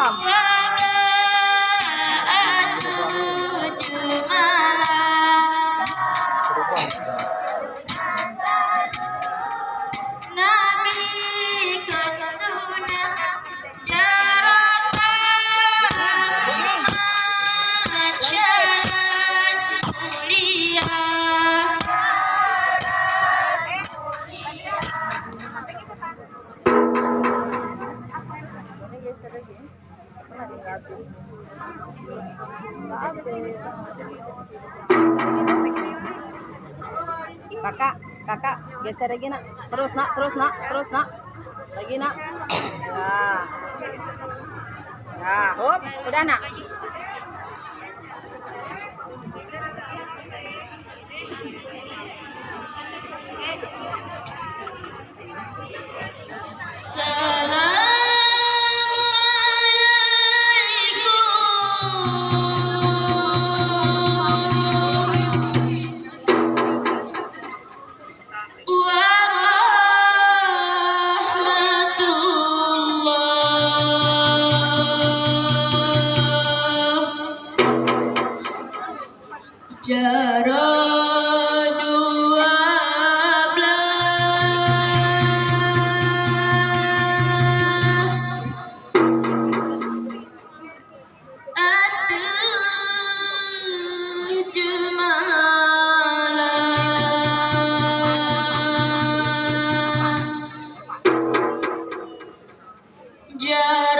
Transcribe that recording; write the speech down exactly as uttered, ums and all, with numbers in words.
Pada tujuh malam, Nabi kon sudah jarata masyarakat mulia. Kakak, kakak, geser lagi, Nak. Terus, Nak, terus, Nak, terus, Nak. Lagi, Nak. Ya. Ya, hop, udah, Nak. Assalamualaikum warahmatullah. Jaroe dua blah. Ateueh jeumala. Ja-